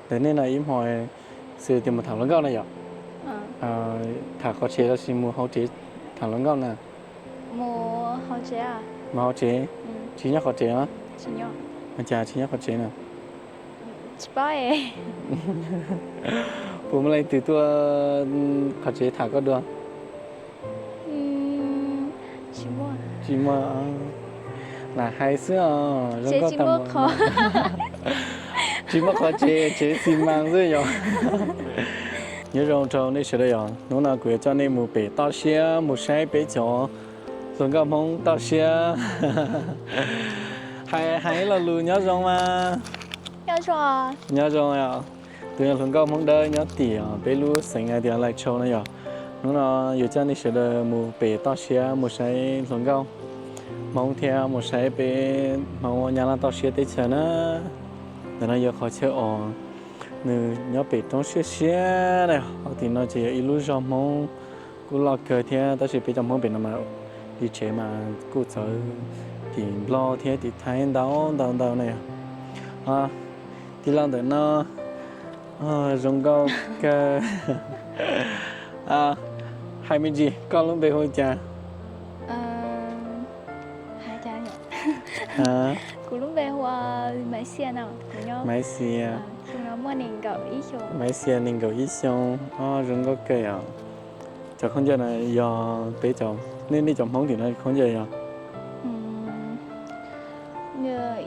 Ntawm nej no ib hmo xwb tias mus tham hluas nkauj na yom? Tham qhov tsev los sis mus hauv tsev tham hluas nkauj na? Mus hauv tsev. Tsis nyob qhov tsev los? Cas tsis nyob qhov tsev na? Puas muaj leej twg tuaj qhov tsev tham koj dua? Tsis muaj. Lam hais xwb os, zoo nkauj tag npaum no. Tsis muaj qhov tsev, tsev xi mas xwb yom. Nyob zoo rau nej sawv daws yom, hnub no kuv yuav coj nej mus pem toj siab mus saib peb cov hluas nkauj Hmoob toj siab. Hais, hais ib lo lus nyob zoo mas. Nyob zoo. Tus hluas nkauj Hmoob Dawb nyob tim peb lub xeev hais tias Lai Châu no yom. Hnub no yuav coj nej sawv daws mus pem toj siab mus saib hluas nkauj Hmoob thiab mus saib peb Hmoob Nyab Laj toj siab teb chaws na. Ntawm no yog qhov chaw uas nws nyob pem roob siab siab na. Hauv tim no ces yog ib lub zos Hmoob kuj loj kawg thiab, tab sis peb cov Hmoob pem no mas li tsev mas kuj txawv tim Nplog thiab tim Thaib ntau ntau ntau na. Tij laug ntawm no zoo nkauj kawg. Hais me ntsis, koj lub npe hu cas? Kuv lub npe hu Maiv Xia no. Maiv Xia. Maiv Xia nees nkaum ib xyoo. Zoo nkauj kawg yom. Cov khaub ncaws no yog peb cov, nej, nej cov Hmoob tim no khaub ncaws yog?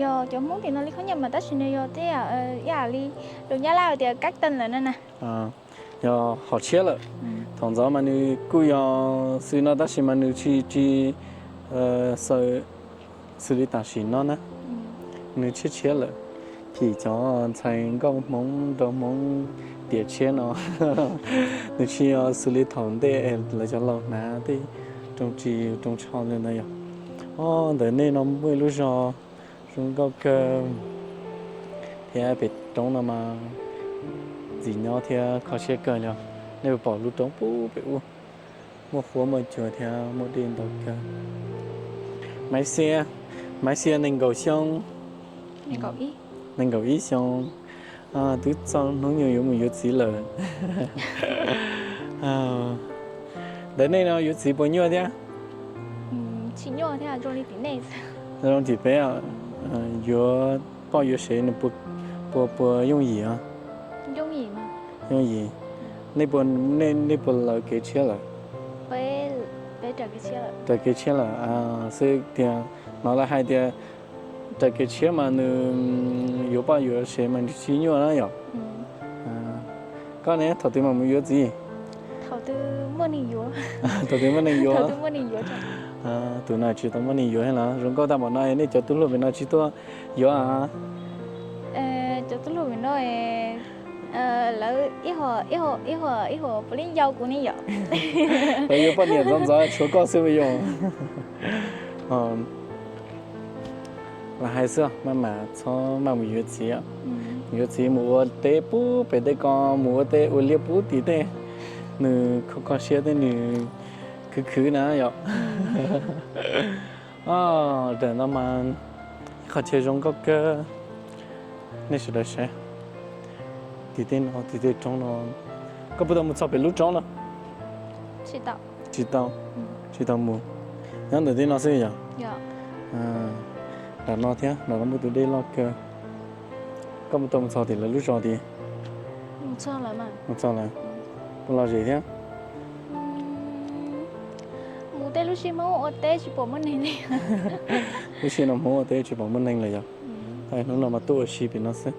Yog cov Hmoob tim no li khaub ncaws mas tab sis nws yog tej yam li lus Nyab Laj tias cotton lawm na na. Yog hom tshiab lawm. Thaum ntxov mas nws kuj yog xws no tab sis mas nws tsis, tsis xws li tam sim no na. Nws tshiab tshiab lawm. Chim cov ntxhais nkauj Hmoob nraug Hmoob tiam tshiab no, nws tsis yog xws li thaum ntej lawv cov laus hnav tej rooj ris rooj tsho ntawd yog. Ntawm nej no muaj ib lub zos zoo nkauj kawg thiab pem roob no mas ntxim nyob thiab kho siab kawg li. Nej puas pom lub roob pub pem ub, muaj huab muaj cua thiab muaj dej ntau kawg. Maiv Xia, Maiv Xia nees nkaum xyoo. Nees nkaum ib xyoo. Twb txog hnub nyoog yuav mus yuav txiv lawm. Ntawm nej no yuav txiv puas nyuaj thiab? Zoo tim peb, yuav poj yuav sev nws puas, puas yooj yim os? Yooj yim. Nej puas, nej puas lawv kev tshiab lawm? Raws kev tshiab lawm xwb tiag. Hnov lawv hais tias raws kev tshiab mas nws yuav poj yuav sev mas nws tsis nyuaj na yom? Koj ne, thaum twg mam mus yuav txiv? Thaum twg muaj neeg yuav. Tus no tsis tau muaj neeg yuav thiab los? Zoo nkauj tag npaum no nej cov tub hluas pem no tsis tuaj yuav? Cov tub hluas pem no lawv ib hom, ib hom, ib hom puav leej yau kuv ne yom. Lawv yuav poj niam ntxov ntxov tshuav koj xwb puas yog? Lam hais xwb, maj mam txhob maj mus yuav txiv. Yuav txiv mus ua teb pub pem tej ko, mus ua teb ua liaj pub tim tej, nws kho kho siab tej nws khwv khwv na yom. Ram no mas ib qhov chaw zoo nkauj kawg. Nej sawv daws saib, tim tej no, tim tej roob no. Koj puas tau mus txog pem lub roob no? Tsis tau, tsis tau mus. Nyob ntawm tej no xwb yom? Nram no thiab, nram no muaj tus dej loj kawg. Koj puas tau mus txog tim lawv lub zos tid? Mus txog lawm. Puas lom zem thiab? Mus tej lub sij Hmoob ua teb tsis pom muaj neeg li. Lub sij no Hmoob ua teb tsis pom muaj neeg lawm yom? Hnub no mas tuaj ua si pem no xwb.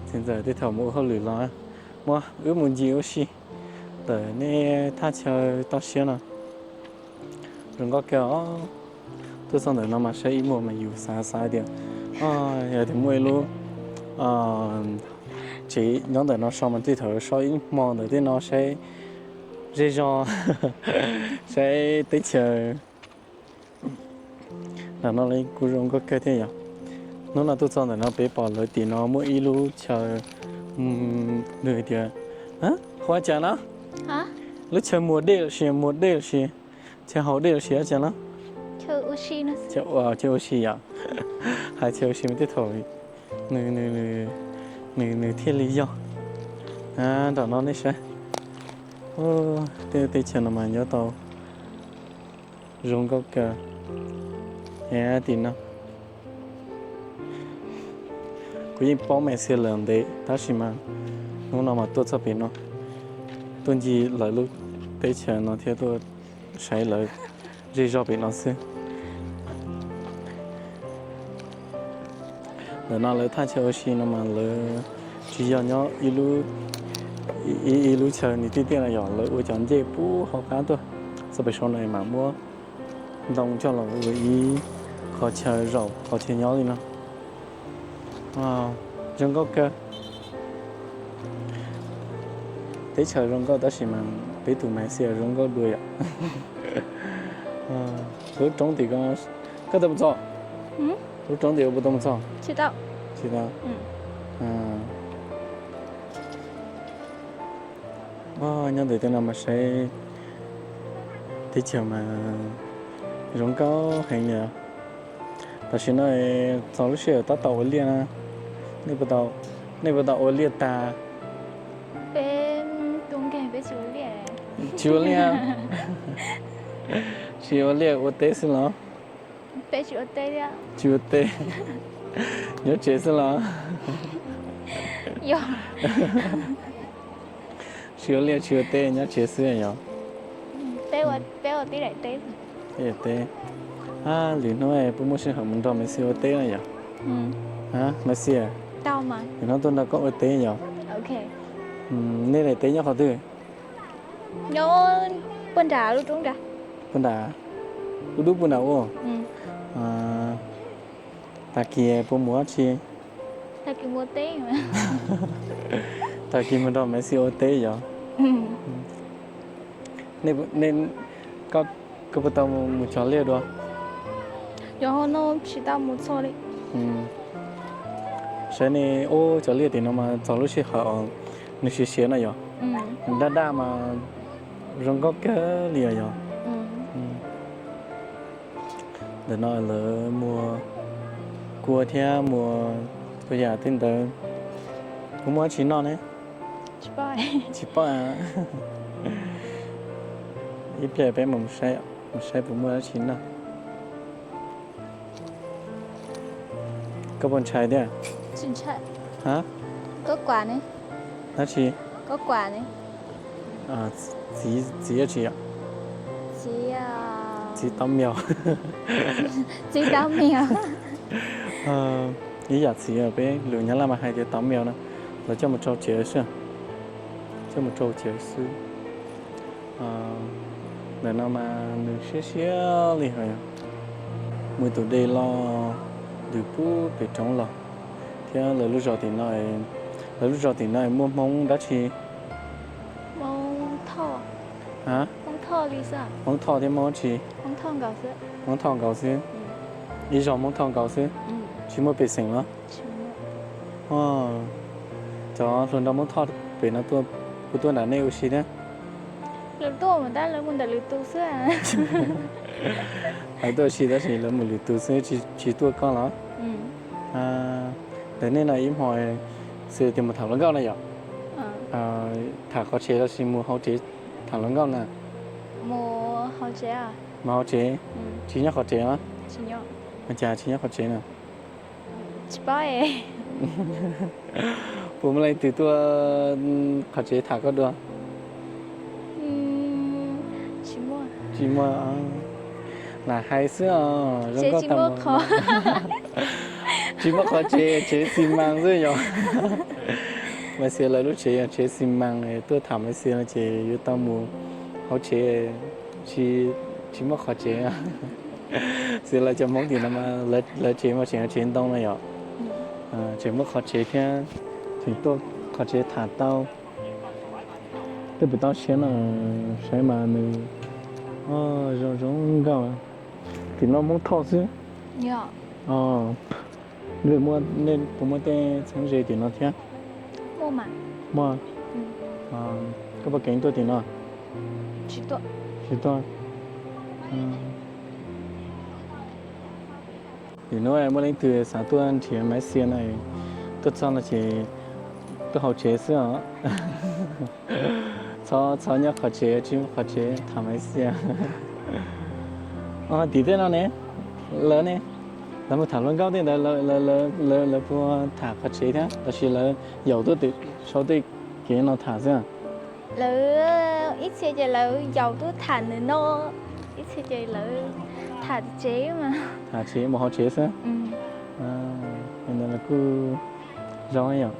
Txiv ntxawm tej thaum mus ua hauj lwm los muab wb mus ncig ua si ntawm nej thaj chaw toj siab no. Zoo nkauj kawg os. Tuaj txog ntawm no mas saib ib muag mas yus xav xav tias, yog tias muaj ib lub tsev nyob ntawm no so mas tej thaum so ib hmo ntawm tej no saib zej zog, saib teb chaws. Ntawm no li kuj zoo nkauj kawg thiab yom. Hnub no tuaj txog ntawm no peb pom lawv tim no muaj ib lub chaw, nws tias, hu ua cas no? Lub chaw muag dej los sis muag dej los sis chaw haus dej los sis ua cas no? Chaw ua si yom. Hais chaw ua si mas tej thaum Nws, nws, nws thiaj li yog. Nram no nej saib, tej teb chaws no mas nyob tau zoo nkauj kawg. Tim no kuv yeej paub Malaysia lawm ntev tab sis mas hnub no mas tuaj txog pem no, tuaj ncig lawv lub teb chaws no thiab tuaj saib lawv zej zog pem no xwb. Ntawm no lawv thaj chaw ua si no mas lawv tsis yog nyob ib lub chaw nws tiaj tiaj no yom, lawv ua cov ncej puag hauv qab tuaj, txog pem saum no mam muab ntoo coj los ua ib qhov chaw zaum qhov chaw nyob li no. Zoo nkauj kawg. Teb chaws zoo nkauj tab sis mas peb tus Malaysia zoo nkauj dua yom. Lub roob tim ko, koj tau mus txog? Lub roob tim ko puas tau mus txog? Tsis tau. Nyob ntawm tej no mas saib teb chaws mas zoo nkauj heev li. Tam sim no txog lub sij hawm tab tom ua liaj na. Nej puas tau ua liaj tag? Tsis ua liaj. Tsis ua liaj ua teb xwb los? Tsis ua teb, nyob tsev xwb los? Tsis ua liaj tsis ua teb nyob tsev xwb yom? Teb, lwm hnub puas muaj sij hawm mus nrog Malaysia ua teb na yom? Malaysia, lwm hnub tuaj nrog koj ua teb yom? Nej daim teb nyob qhov twg? Puag nram, puag nram, ub dub puag nram ua. Tag kis puas mus dab tsi? Tag kis mus nrog Malaysia ua teb yom? Koj puas tau mus cog liaj dua? Saib nej ub cov liaj tim no mas txog lub sij hawm nws siav siav no yom, nws daj daj mas zoo nkauj kawg li os yom. Ntawm no lawv muag kua thiab muag txhua yam tej ntawd. Puas muaj dab tsi noj ne? Tsis paub. Ib pliag peb mus saib puas muaj dab tsi noj. Koj puas ntshai thiab? Dab tsi? Txiv, txiv dab tsi yom? Txiv tau mias. Ib yam txiv peb lus Nyab Laj mas hais tias tau mias no, lawv coj mus rau tsev xwb. Coj mus rau tsev xwb. Ntawm no mas nws siab siab li hos, muaj tus dej loj ntws pub pem roob los, thiab lawv lub zos tim no, lawv lub zos tim no muaj Hmoob dab tsi? Hmoob Thoj thiab Hmoob dab tsi? Hmoob Thoj nkaus xwb. Ib zos Hmoob Thoj nkaus xwb, tsis muaj pej xeem los? Cov hluas nraug Hmoob Thoj pem no puas tuaj nram nej ua si thiab? Lawv tuaj mas tab lawv mus ntawm lwm tus xwb. Lawv tuaj ua si tab sis lawv mus lwm tus xwb, tsis tuaj koj los? Ntawm nej no ib hmo xwb tias mus tham hluas nkauj na yom? Tham qhov tsev los sis mus hauv tsev tham hluas nkauj na? Mus hauv tsev. Tsis nyob qhov tsev los? Cas tsis nyob qhov tsev na? Puas muaj leej twg tuaj qhov tsev tham koj dua? Tsis muaj. Lam hais xwb os, zoo nkauj tag mus. Tsis muaj qhov tsev, tsev xi mas xwb yom. Malaysia lawv lub tsev yog tsev xi mas, tuaj tham Malaysia no ces yuav tau mus hauv tsev, tsis muaj qhov tsev. Xwb lawv cov Hmoob tim no mas lawv tsev mas tseem yog tsev ntoo no yom. Tseem muaj qhov tsev thiab, tseem tuaj qhov tsev tham tau. Tej pem toj siab no saib mas nws zoo zoo nkauj. Tim no Hmoob Thoj xwb. Puas muaj tej txheeb ze tim no thiab? Muaj. Koj puas keev tuaj tim no? Tsis tuaj. Nim no muaj leej twg xav tuaj nrhiav Maiv Xia no, tuaj txog no ces tuaj hauv tsev xwb os. Txhob, txhob nyob qhov tsev, tsis muaj qhov tsev tham Maiv Xia. Tim tej no ne, lawv ne, lawv mus tham hluas nkauj tej ntawd, lawv puas tham qhov tsev thiab los sis lawv yaum tuaj tim sau tej kev no tham xwb? Lawv ib txhia ces lawv yaum tuaj tham ntawm no, ib txhia ces lawv tham tsev mas. Tham tsev, mus hauv tsev xwb. Ntawd los kuj zoo yom.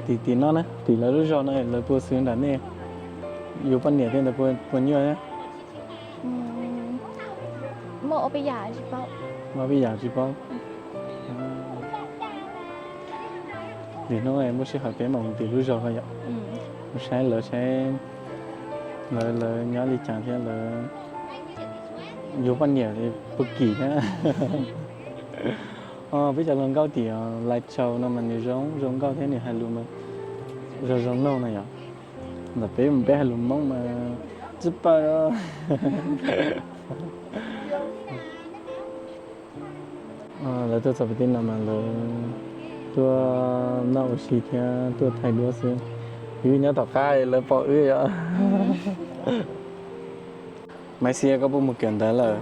Tim, tim no na, tim lawv lub zos no lawv puas xws nram nej, yuav poj niam tej ntawd puas nyuaj thiab? Muaj ob peb yam tsis paub. Nim no muaj sij hawm peb mam mus tim lub zos ko yom. Mus saib lawv, saib lawv, lawv nyob li cas thiab lawv yuav poj niam puas kim thiab. Peb cov hluas nkauj tim Lai Châu no mas nws zoo zoo nkauj thiab nws hais lus mas zoo zoo mloog no yom. Ntawm peb mas peb hais lus Hmoob mas tsis paub. Lawv tuaj txog pem tej no mas lawv tuaj noj ua si thiab tuaj thaij duab xwb. Wb nyob tom qab lawv pom wb yom. Maiv Xia, koj puas mus kawm ntawv lawm?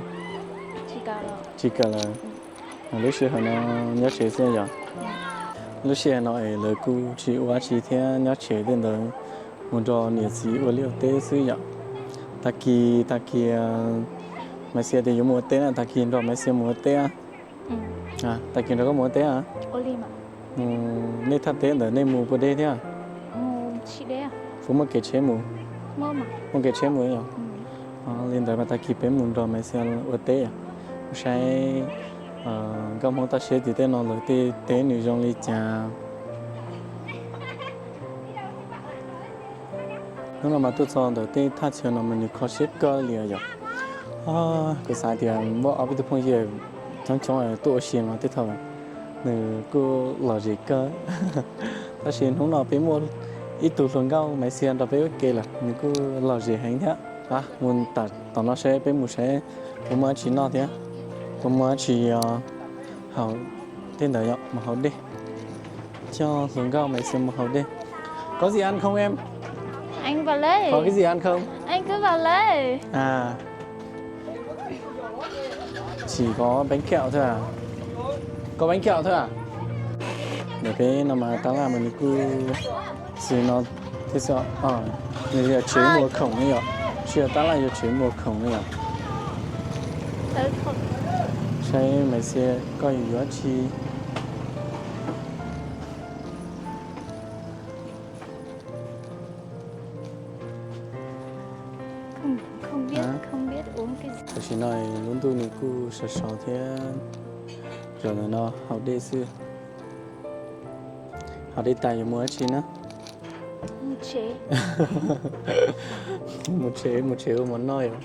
Tsis kawm lawm. Lub sij hawm no nyob tsev xwb yom. Lub sij hawm no es lawv kuj tsis ua dab tsi thiab, nyob tsev tej ntawd mus nrog niam txiv ua liaj ua teb xwb yom. Tag kis, tag kis Maiv Xia tias yuav mus ua teb na, tag kis nrog Maiv Xia mus ua teb. Tag kis nrog koj mus ua teb. Nej thaj teb ntawd nej mus puas deb thiab? Puas muaj kev tsheb mus? Muaj kev tsheb mus yom. Li ntawd mas tag kis peb mus nrog Maiv Xia ua teb, mus saib nkauj Hmoob toj siab tim tej no lawv tej teb nws zoo li cas. Hnub no mas tuaj txog ntawm tej thaj chaw no mas nws kho siab kawg li yom. Kuv xav tias muaj ob peb tug phooj ywg coob coob tuaj ua si no tej thaum nws kuj lom zem kawg. Tab sis hnub no peb muaj ib tug hluas nkauj Maiv Xia nrog peb ua ke lawm, nws kuj lom zem heev thiab. Mus tom no saib, peb mus saib puas muaj dab tsi noj thiab, puas muaj dab tsi haus. Tej ntawd yog mus haus dej, coj hluas nkauj Maiv Xia mus haus dej. Có gì ăn không em? Anh vào lấy. Có cái gì ăn không? Anh cứ vào lấy. À. Chỉ có bánh kẹo thôi à? Có bánh kẹo thôi à? Ntawm peb no mas tab laj mas nws kuj xws no thiab xwb. Nws yog tsev mua khoom ne yom, tsis yog tab laj, yog tsev mua khoom ne yom. Saib Maiv Xia koj yuav yuav dab tsi. Tam sim no lub ntuj nws kuj sov sov thiab, zaum ntawm no haus dej xwb. Haus dej tas yuav mus dab tsi na? Mus tsev, mus tsev ua mov noj yom.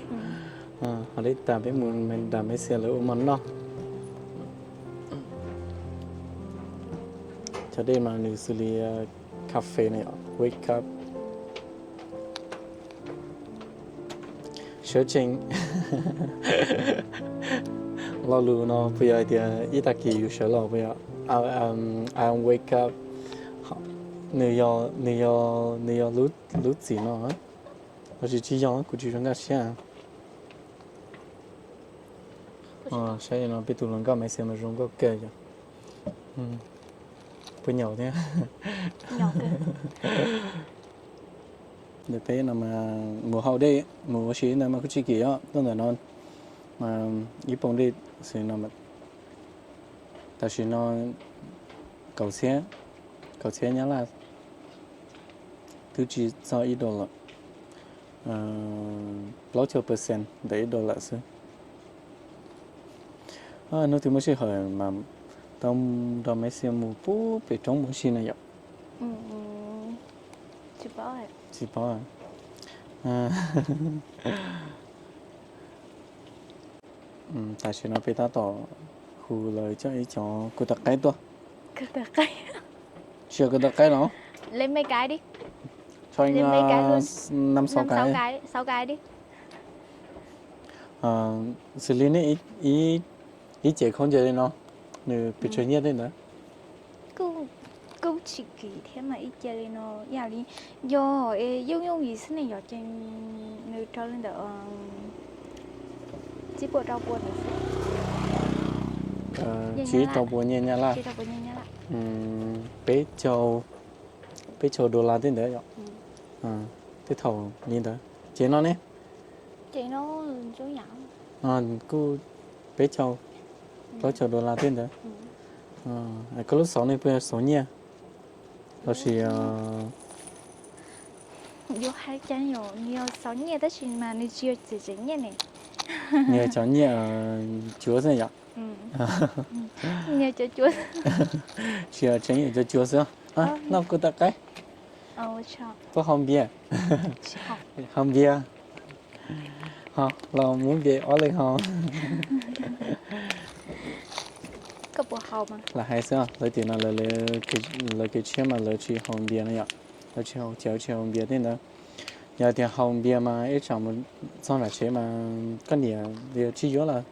Haus dej tas peb mus nram Maiv Xia lawv ua mov noj. Cov dej mas nws xws li cà phê na yom, wake up. Sawv tsees. Lo lus no puas yog hais tias ib tag kis yus sawv los puas yog? I wake up. Nws yog, nws yog, nws yog lub txim no los sis tsis yog, kuv tsis zoo nkauj siab. Saib no peb tus hluas nkauj Maiv Xia mas zoo nkauj kawg yom. Puas nyaum thiab? Ntawm peb no mas mus haus dej, mus ua si ntawd mas kuj tsis kim os. Tuaj ntawm no mas ib poos dej xwb no, tam sim no kaum txhiab, kaum txhiab Nyab Laj, twb tsis txog ib dollar, plaub caug percent ntawm ib dollar xwb. Hnub twg muaj sij hawm mas tau nrog Maiv Xia mus pub pem roob mus si na yom. Tsis paub. Tam sim no peb tab tom hu lawv coj ib cov kuv tawv qaib tuaj. Tsis yog kuv tawv qaib los? Năm sáu cái. Xws li nej ib Ib ce khaub ncaws li no, nws pes tsawg nyiaj tej ntawd? Kuj tsis kim thiab mas ib ce li no, ib yam li yog yooj yooj yim xwb ne yom, ces nws rau li ntawm tsib puas rau puas ntawd xwb. Tsib rau puas nyiaj Nyab Laj. Peb caug, peb caug dollar tej ntawd yom. Tej thaum li ntawd. Ces no ne? Kuj peb caug, plaub caug dollar tej ntawd. Koj lub xauv ne puas yog xauv nyiaj lossis? Yuav hais cas, nws yog xauv nyiaj tab sis mas nws tsis yog tseem tseem nyiaj ne. Nws yog cov nyiaj cuav xwb yom? Nws yog cov cuav. Tsis yog tseem nyiaj, cov cuav xwb. Noj kuv tus qaib. Puas haus npias? Haus npias. Ho los muab npias ob leeg haus. Lam hais xwb, lawv tias no lawv kev tshiab mas lawv tsis haus npias no yom. Lawv tsis haus cawv tsis haus npias tej ntawd. Yog tias haus npias mas ib tsam mus txog nram tsev mas koj niam tias tsis yuav lawm,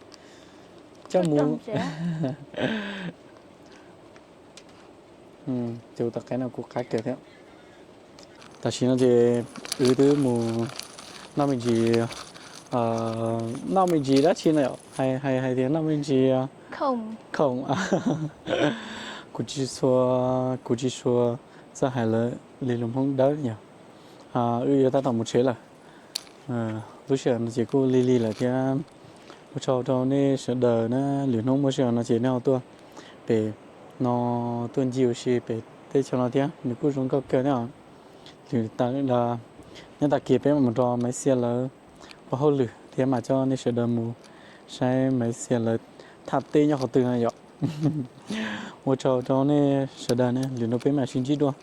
coj mus. Ces tus qaib no kuj qab kawg thiab. Tam sim no ces wb twb mus noj me ntsis, noj me ntsis dab tsi no yom, hais hais tias noj me ntsis khoom. Kuv tsis tshua, kuv tsis tshua txawj hais lawv li lus Hmoob dawb yom. Wb yuav tab tom mus tsev lawm. Lub sij hawm no ces kuj lig lig lawm thiab. Ua tsaug rau nej sawv daws na, lwm hnub muaj sij hawm no ces nej ho tuaj pem no, tuaj ncig ua si pem teb chaws no thiab, nws kuj zoo nkauj kawg thiab. Lwm, nyob tas kis peb mam mus rau Maiv Xia lawv ua hauj lwm thiab mam coj nej sawv daws mus saib Maiv Xia lawv thaj teb nyob qhov twg no yom. Ua tsaug rau nej sawv daws na, lwm hnub peb mam sib ntsib dua.